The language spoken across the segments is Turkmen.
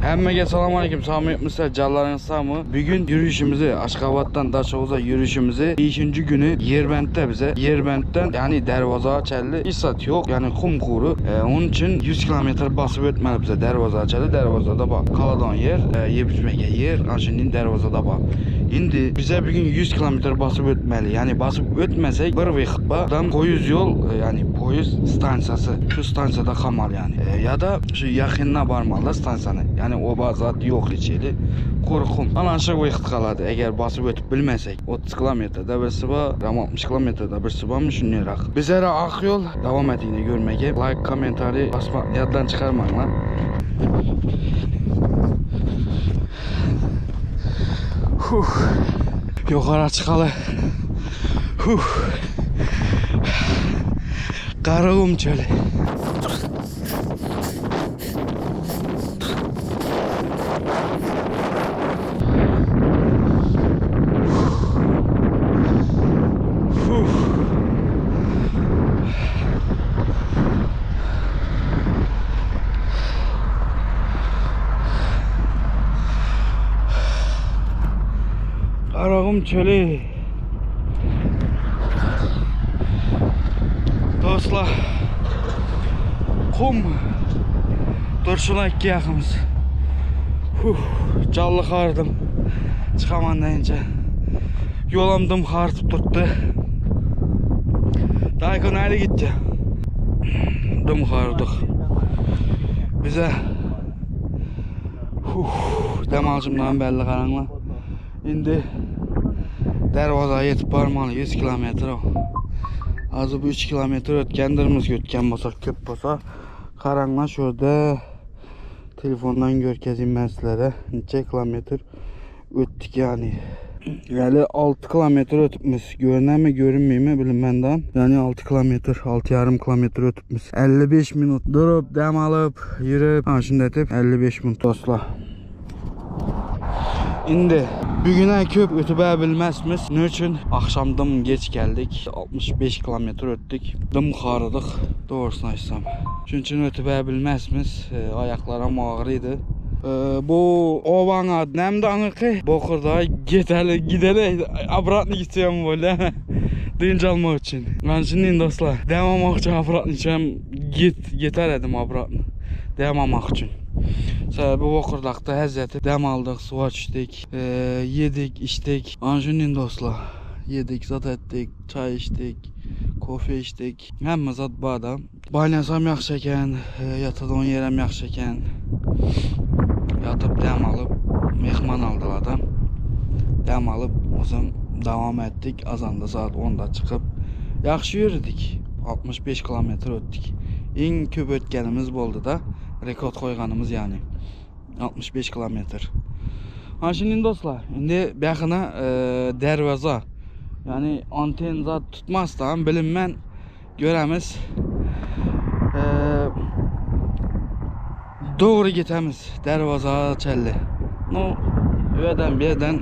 Hemmege salam aleyküm. Sağmı canlarınız sağ mı? Bugün yürüyüşümüzü Aşkabat'tan Daşoğuz'a yürüyüşümüzü 5. günü Yerbent'te bize. Yerbent'ten yani Dervaza çelli hiç sat yok. Yani kum kuru. Ee, onun için 100 kilometre basıp ötmeli bize Dervaza çelli. Dervazada bak. Kaladan yer, e, yiyip içmege yer. Şimdi Dervazada bak. Şimdi bize bugün 100 kilometre basıp ötmeli. Yani basıp ötmesek bir vıxıtba tam poyuz yol e, yani poyuz stansiyası. Şu stansiyada kalmalı yani. E, ya da şu yakınına varmalı stansiyanı. Yani o zat yok içeri. Korkum. Ana şu vıxıt kaladı. Eğer basıp ötüp bilmesek. 30 kilometrede bir sıva, 60 kilometrede bir sıva mı şunlayarak. Bizlere ak yol devam et yine görmeye. Like, komentari basma yaddan çıkarmayın lan. Huh. Yukarı çıkalı. Huh. Karagum çölü. Huh. Karagum çölü. Dostlar, kum durşuna iki yakımız. Huh, canlı xardım. Çıxaman deyince. Yolamdım xartıp tuttu. Dayko nereye gitti? Dım xardık. Bize huh, dem alcımdan belli qaranla. İndi Darvozaya yetib barmalı 100 kilometr o. Azı bu 3 kilometr ötkendirimiz ötken bolsa köp bolsa qaranglar şurada telefondan görkezeyim ben sizlere neçe kilometr ötdük yani. Yani 6 kilometr ötübmiz. Görünür mi görünmüyor mi bilinmenden. Yani 6 kilometr, 6 yarım kilometr ötübmiz. 55 minut durup dem alıp yürüp ha şimdi etip 55 minut dostlar. İndi bugüne köp ötübə bilməzmiz. Nə üçün? Axşamdım geç gəldik. 65 kilometr ötdük. Dım xarıdıq. Doğrusunu aytsam. Çünki ötübə bilməzmiz. E, ayaqlarım ağrıydı. E, bu ovanın adı nəmdi anıqı? Boxurda gedəli, gidəli, обратно gideceğim böyle. Dinç almaq üçün. Mən şimdi dostlar, dem almaq üçün обратно içəm, git, getər edim обратно. Dem almaq üçün. Səbəbi Bokurdaqda həzrəti dəm aldıq, suya düşdük, e, yedik, içdik. Anjinin dostlar, yedik, zat etdik, çay içdik, kofe içdik. Həmmə zat bada. Balyasam yaxşı ekan, e, yatadığın yerəm yaxşı ekan. Yatıb dəm alıb, mehman aldılar da. Dəm alıb, o zaman davam etdik. Azanda saat 10-da çıxıb. Yaxşı yürüdük. 65 kilometr ötdük. Ən köp ötgənimiz boldu da. Rekord qoyğanımız yəni. 65 kilometr. Ha şimdi dostlar, indi baxına e, darvaza. Yəni anten zat tutmazdan bilinmən görəmiz. E, doğru getəmiz darvaza çəlli. No, yerdən bir yerdən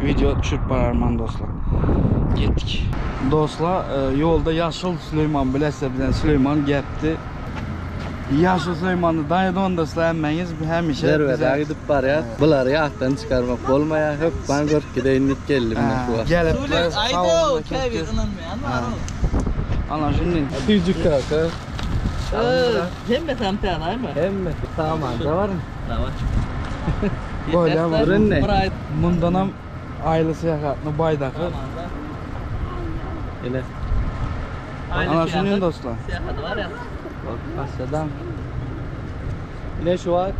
video düşürüb bararman dostlar. Getdik. Dostlar, e, yolda Yaşıl Süleyman biləsə bizən Süleyman gəldi. Yaşıl Süleymanı dayadı dostlar həmməniz həmişə Dervede bizə- gidip barýar. Bulary ýatdan çykarmak bolmaýar. Höp ben görüp gideýin geldim şu wagt. Gəliblər, sağ Ayda olun. o kevi inanmayan var o. Ana şimdi Tüycük kaka. Hemme tam tane mı? Hemme tamam da var. Tamam. Böyle var. Ne? Bir ay Bundanam ailesi yakatını baydakı. Ile. Ana şimdi dostlar. Seyahat var ya. Bak aşağıdan. Ile şu wagt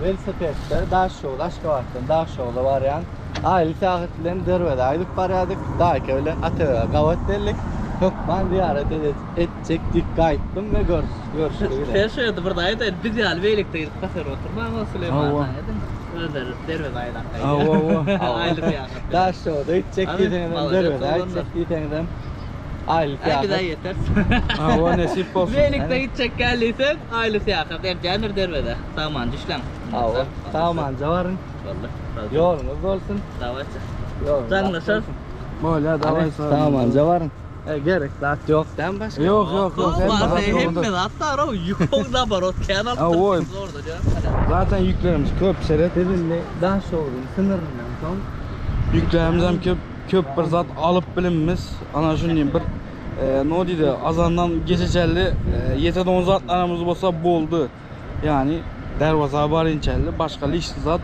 velosipedde daş yol, Aşgabatdan daş ýola barýan. Aile seyahat bilen derwede gidip barýardyk. Daha öyle ateve gavat dellik. Hökman ziyaret etjekdik gaýtdym ve gör görüşürüz. Sen şöyle burada ayda biz yani beylikte gidip kasar oturma ama Süleyman Hava. aydın. Özel derve aydan. Hava, hava. Aile seyahat. Daş ýolda gitjek Abi, diýseňem, malı derwede yok, gitjek diýseňem. Aile Ay bir daha seyahat. yeter. Ha o nesip olsun. Beylikte gidecek geldiysen aile seyahat. Erkendir dervede. Tamam düşlen. Hawa, tamam varın. Vallahi. Yolunuz olsun. Davat. Yolunuz Canlaşır. Böyle davay sağ Tamam varın. E, gerek zat yok den başka. Yok yok yok. Var Hemme hemme hatta o yukon da var o kenar. Ha, oy. Orada canım. Zaten ýüklerimiz köp seret. Biz indi Daşogzuň sınyryndan soň Ýüklerimiz hem köp, köp bir zat alyp bilinmiz. Ana şunu diyeyim bir e, ne diýdi azandan gece çelli e, yeten on zatlarımız bolsa boldy. Yani dervaza baryn çelli başga lişni zat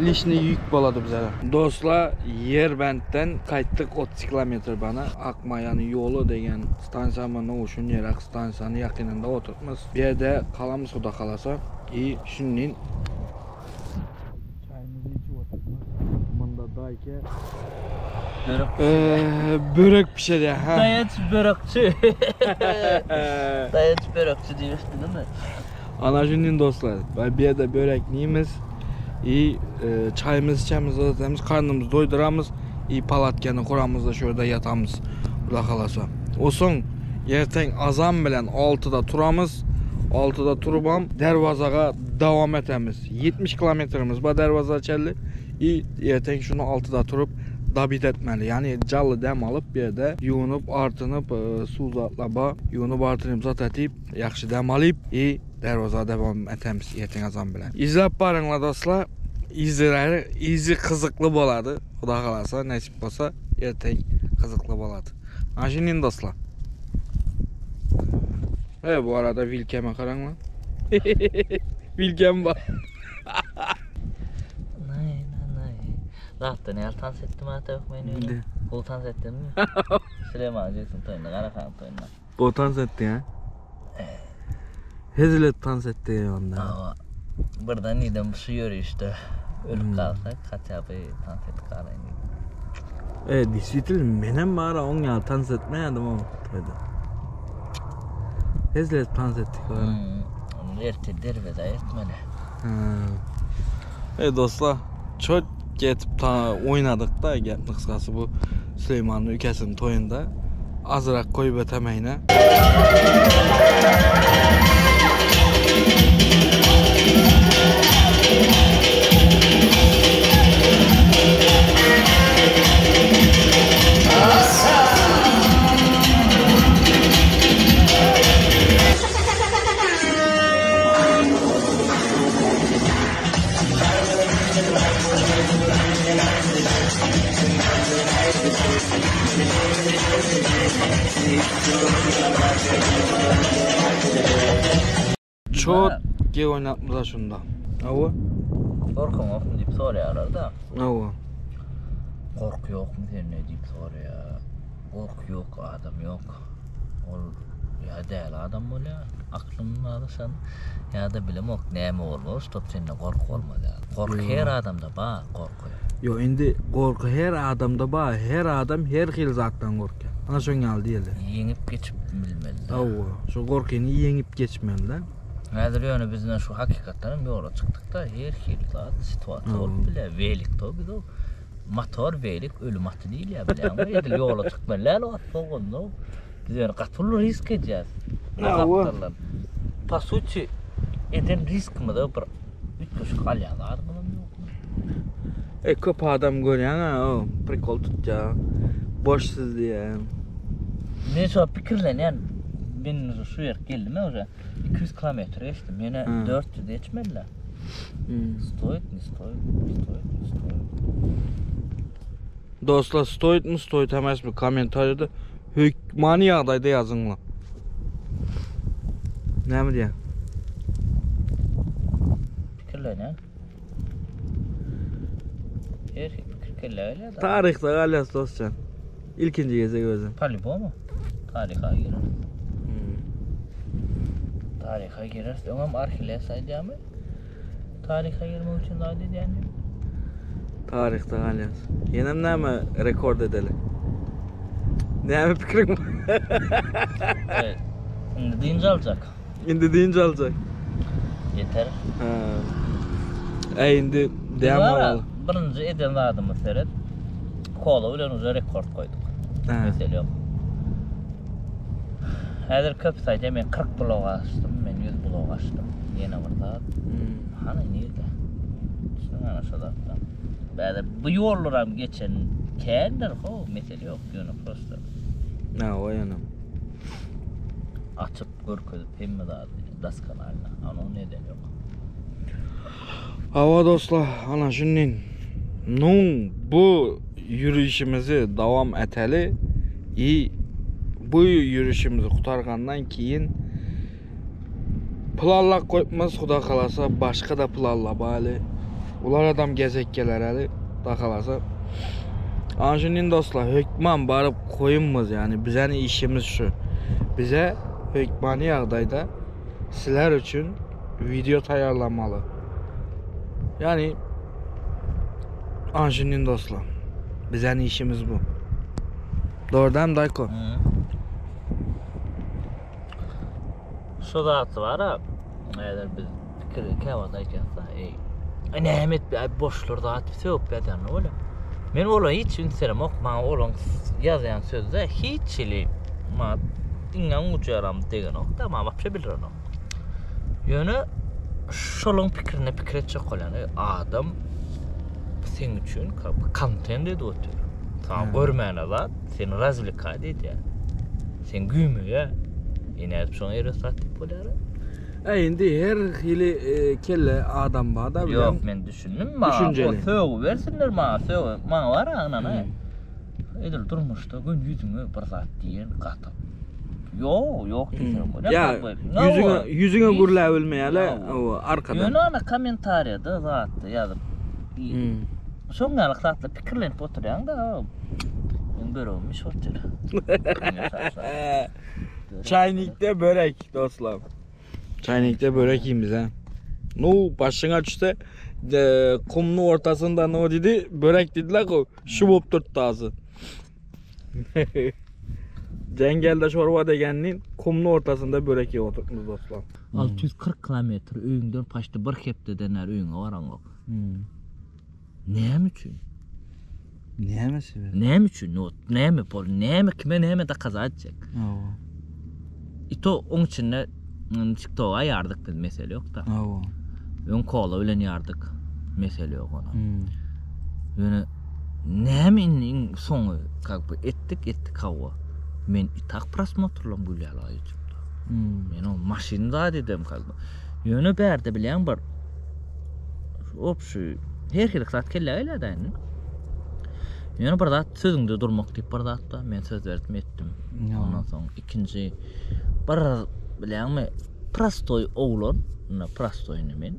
lişni yük bolady bize. Dostlar Yerbent'ten qaytdyk 30 kilometr bana Akmayanın yolu degen stansiýamyny şun ýerak stansiýany ýakynynda oturtmyz. Bir ýerde kalamyz Huda kalasa. I şunnin çayımızı içip oturtmyz. Mında dayke Börek. Ee, börek pişirýär ha. Daýanç börekçi. Daýanç börekçi diýip değil mi? Ana şunnin dostlar. Bir yerde börek neyimiz. İyi e, çayımız içemiz zaten karnımızı doyduramız. İyi palatkeni kuramız da şurada yatamız. Huda kalasa. O son erten azam bilen 6'da turamız. 6'da turubam dervazaga devam etemiz. 70 kilometremiz var dervaza çelli. İyi erten şunu 6'da turup dabit etmeli. Yani canlı dem alıp bir yerde yuvunup artınıp e, su zatlaba yuvunup artınıp zat etip yaxşı dem alıp iyi dervaza devam etemiz erten azam bilen. İzlep barınla dostlar. İzleri izi kızıklı boladı. Xuda kalasa nasip bolsa erten kızıklı boladı. Ajinin dostlar. Evet bu arada Vilkem'e karan lan. Vilkem var. Nay nay nay. Zaten el tans ettim hatta yok beni öyle. Ne? Kol tans ettin mi? Süleyman Jackson toyunda, Karakan toyunda. O dans etti ya. Hezil dans etti ya onda. Ama buradan neden şu yürüyüşte ölüp kalsak kaç abi dans ettik arayın. Evet, действительно, menem bara on ya dans etmeyedim o toyda. Hezil dans ettik bara. Hmm. Erte dervede etmeli. Ha. Evet dostlar, çok getip ta oynadık da gepni kısası bu Süleyman'ın ülkesinin toyunda. Azırak koyup ötemeyine. Çok ge oynatmışlar şunda. Ava. Korkun yok mu deyip soruyorlar da. Ava. Korku yok mu sen ne deyip soruyor. Korku yok, adam yok. Ol ya değil adam ol ya. Aklının alırsan ya da bilem ok ne mi olmaz stop seninle korku olmaz ya. Korku her adamda ba korku. Yo indi korku her adamda ba, her adam her xil zatdan korkuyor. Ana şoň ýaly diýeli. Yenip geçip bilmeli. Awa, şu korkyny ýeňip geçmeli de. Häzir ýöne bizden şu hakykatdan ýola çykdyk da her hil zat situasiýa bolup bile velik to biz o motor velik ölüm atı değil ya bile ama edil ýola çykmaly läl o soğundu. Biz ýöne gatyl risk edýäs. Awa. Po suti eden riskimiz bir üç alýan adamım ýok. E köp adam görýän ha, o prikol tutja. Boş siz diýen. Men şu pikirlenýän men şu ýer geldim уже 200 kilometre geçdim. Ýene Hmm. 400 geçmediler. Hmm. Stoit, ne stoit, stoit, ne stoit. Dostlar stoit mi stoit emas mi kommentariyada hökmani ýagdaýda ýazyňlar. Näme diýen? Pikirlenýän. Her pikirlenýär. Tarihde galýas dostjan. İlkinji gezek özüm. Palibo mu? Tariha girer. Tariha girer. Öňem arhiles aýdýarmy? Tariha girmek üçin zat edýän diýip. Tarihde galýas. Ýenem näme rekord edeli? Näme pikiriň bar? Evet. Indi dynç aljak. Indi dynç aljak. Yeter. Ha. Ey indi dem Bara alaly. Birinji eden zadymyz seret. Kola bilen uje rekord koyduk. Ha. Mesele yok. Häzir köp saýda men 40 blok açtym, men 100 blok açtym. Ýene bir zat. Hmm. Hany nirde? Şunuň ana şu zatdan. Bäde bu ýollaram geçen kendir ho, mesele yok ýöne prosta. Ne o ýene. Açıp görkezip hemme zady daskanalyna. Onun neden yok. Hawa dostlar, ana şundan Nuň bu yürüyüşimizi davam eteli. I bu yürüyüşimizi kurtargandan keyin planlap koyupmuz Xuda xalasa başka da planla bali. Ular adam gezek geler hali Xuda xalasa. Ana şundan dostlar hökman barıp koyunmuz yani bizeni işimiz şu. Bize hökmani ýagdaýda sizler üçin video tayarlamalı. Yani Anjinin dostlar. Bizeni işimiz bu. Doğru değil mi Dayko? Şu zat var ha. Eğer biz pikir käwagt aýdýarsa, ey. Näme et, ay boşlar zat sögüp ýazýan öyle. Men ola hiç üns beremok, maňa olaň ýazýan sözde hiç hili ma diňňän ujaram degenok da, maňa wapşe bildirenok. Ýöne şolaň pikirine pikir etjek bolýan, ey, adam seň üçin kontent edip otyr. Sana görmäne zat, seni razvlekать edýär. Sen güýmeýär. Ine edip şoňa eres zat diýip bolýar. E indi her hili e, kelle adam bar da bilen. Yok men düşündüm maňa. Düşünceli. O sögü bersinler maňa sögü. Maňa var aňnana. Edil durmuşda gün ýüzüňe bir zat diýen gaty. Yok yok diýseň bolýar. Ya yüzüne yüzüne gürläp bilmeýärler, o arkadan. Ýöne ana kommentariýada zat ýazyp. Hmm. Şoň ýaly zatla pikirlenip oturýaň da. Men böregimi iş otur. Çaynikte börek dostlar. Çaynikte börek yiyeyim bize. No başına düşse e, kumlu ortasında no dedi börek dediler ki şu bolup tuttu ağzı. Cengelde çorba degenliğin kumlu ortasında börek yiyor oturtmuş dostlar. 640 kilometr öýüňden paçdy bir hepdeden är öýüňe baraňok. Hmm. Näme üçin? Näme sebäp? Näme üçin? No, näme bol? Näme kime näme da kaza etjek? Ito oň içinde TikTok-a ýardyk biz mesele ýok da. Awa. Öň kola bilen ýardyk. Mesele ýok ona. Hmm. Ýöne näme indi iň soňy как бы etdik etdik hawa. Men itak prosmotrlam gülýärler YouTube'da. Hmm. Men o maşyn da dedim как бы. Ýöne bärde bilýän bir общий her hili zat kelle gelýär da indi. Ýöne bir zat sözüňde durmak diýip bir zat da men söz berdim etdim. Ondan soň ikinji bir bilýäňmi prostoý oglan, indi prostoýny men.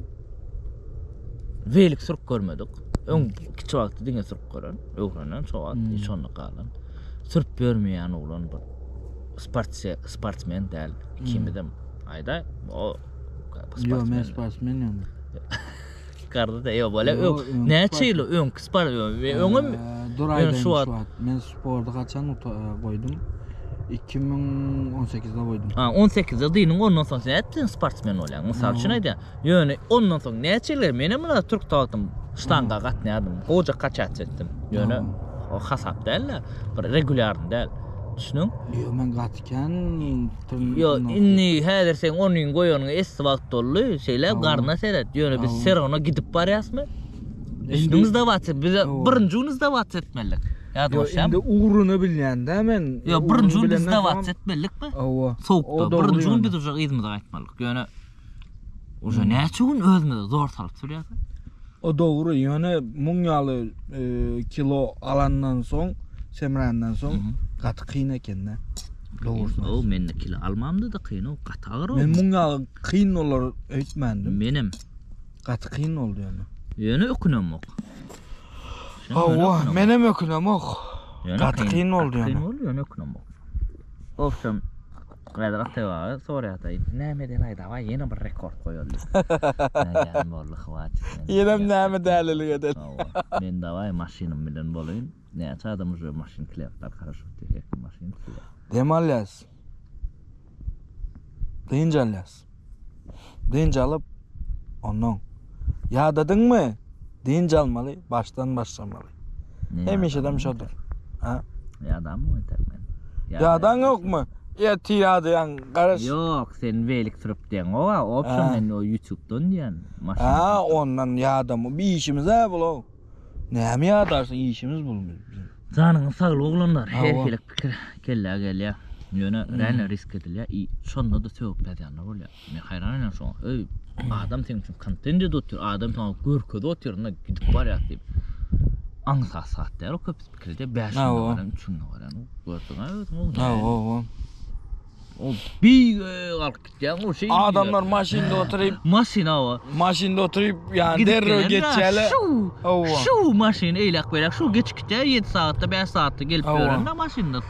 Welik sürüp görmedik. Öň kiçi wagtda diňe sürüp gören, öwrenen şo wagt Hmm. hiç onda galan. Sürüp görmeýän oglan bir sportse, sportsmen däl. Ikimizem aýda o Yo men sportsmen ýa. Garda da ýok, bole Yo, öň öň näçe ýyl öňki sport öňüm Dur Ýöne aýdayım şu şu wagt- wagt. Men sporda kaçan uta- e, goýdum? 2018'de goýdum. Ha 18'de dynyň ondan soň sen etdin sportsmen bolýaň. Mysal üçin aýdýan. Ýöne ondan soň näçe ýyl menem muna türk tagtym ştanga gatnaýardym. Goja kaçat etdim. Ýöne o hasap däl-de, bir regulýarny däl. Düşünüň? Yo men gatyken Yo indi häzir sen onun goýanyňy esli wagt boldy. Şeýle Hawa. garna seret. Ýöne biz Hawa. Serona gidip barýasmy? Düşünüňiz de wagt bize Hawa. birinji günüz de wagt etmelilik. Ýa Yo doşam. indi ugrunu bilýän de men. Yo birinji gün biz de wagt etmelilikmi? Hawa. Soğukta. Birinji gün biz uje yzymyza gaýtmalyk. Ýöne uje näçe gün özümize zor salyp sürýär. O doğru. Ýöne muň ýaly e, kilo alandan soň, semrenden soň gaty kyn eken de. Doğrusu. O men de kilo almamdy da kyn o gaty agyr Men oldu. muň ýaly kyn olar öýtmändim. Menem Gaty kyn oldu ýöne. ýöne ökünem ok. Hawa, menem ökünem ok. Gaty kyn oldu Gaty ýöne. kyn oldu ýöne ökünem ok. Owşam Gaýda gaty soraýar da. Näme den aýda wa ýene bir rekord goýaldy. Näme boldy hwaç. Ýenem näme dälilik eden. Hawa, Men daway maşynym bilen bolaýyn. Näçe adam uje maşyn kilepler garaşyp diýip maşyn kilep. Dem alýas. Dynç alýas. Dynç alyp ondan ýadadyňmy? Dynç almaly, başdan başlamaly. Hemişe şodur. Ha? Ýadam mı men? Ýadan ýokmy? Ya ýadaýan garaş. Yok sen velik sürüp diýen owa, Ha. option men o YouTube'dan diýen. Maşyn. Ha, ondan ýadam. Bir işimiz ha bul. Näme ýadarsyn işimiz bulmuyor bizim. Janyň saglygy oglanlar, her Hawa. hili pikir kelle gelýär. Ýöne rene risk edilýär. I şonda da sögüp ýazýanlar bolýar. Men haýran edýän şoňa. Öý, Adam seň üçin kontent edip otyr, adam saňa görkezip otyr, ynha gidip barýas diýip. Aňsat zat däl o köpüsi pikir edýär, 5 günde barýan, 3 günde barýan. Gördüň-ä özüň o. Hawa, hawa. O beýige galyp gitýän o şey. Adamlar maşynda oturyp, maşyn hawa. Maşynda oturyp, ýani derrew geçýärler. Şu, şu maşyn eýläk beýläk şu geçip gitýär 7 sagatda, 5 sagatda gelip ýörende maşynda.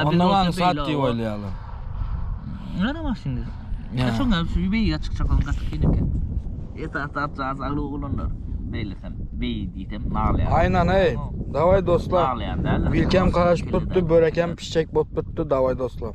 Ondan aňsat diýip oýlaýarlar. Näme maşynda? Ya şoňa şu beýige çykjak olan gaty kyn eken. Esas zat sagly oglanlar. Beýlesem, beý diýsem naglaýar. Aýnan ey. Daway dostlar. Naglaýan däl. Wilkem garaşyp durupdy, börekem pişjek bolup durupdy. Daway dostlar.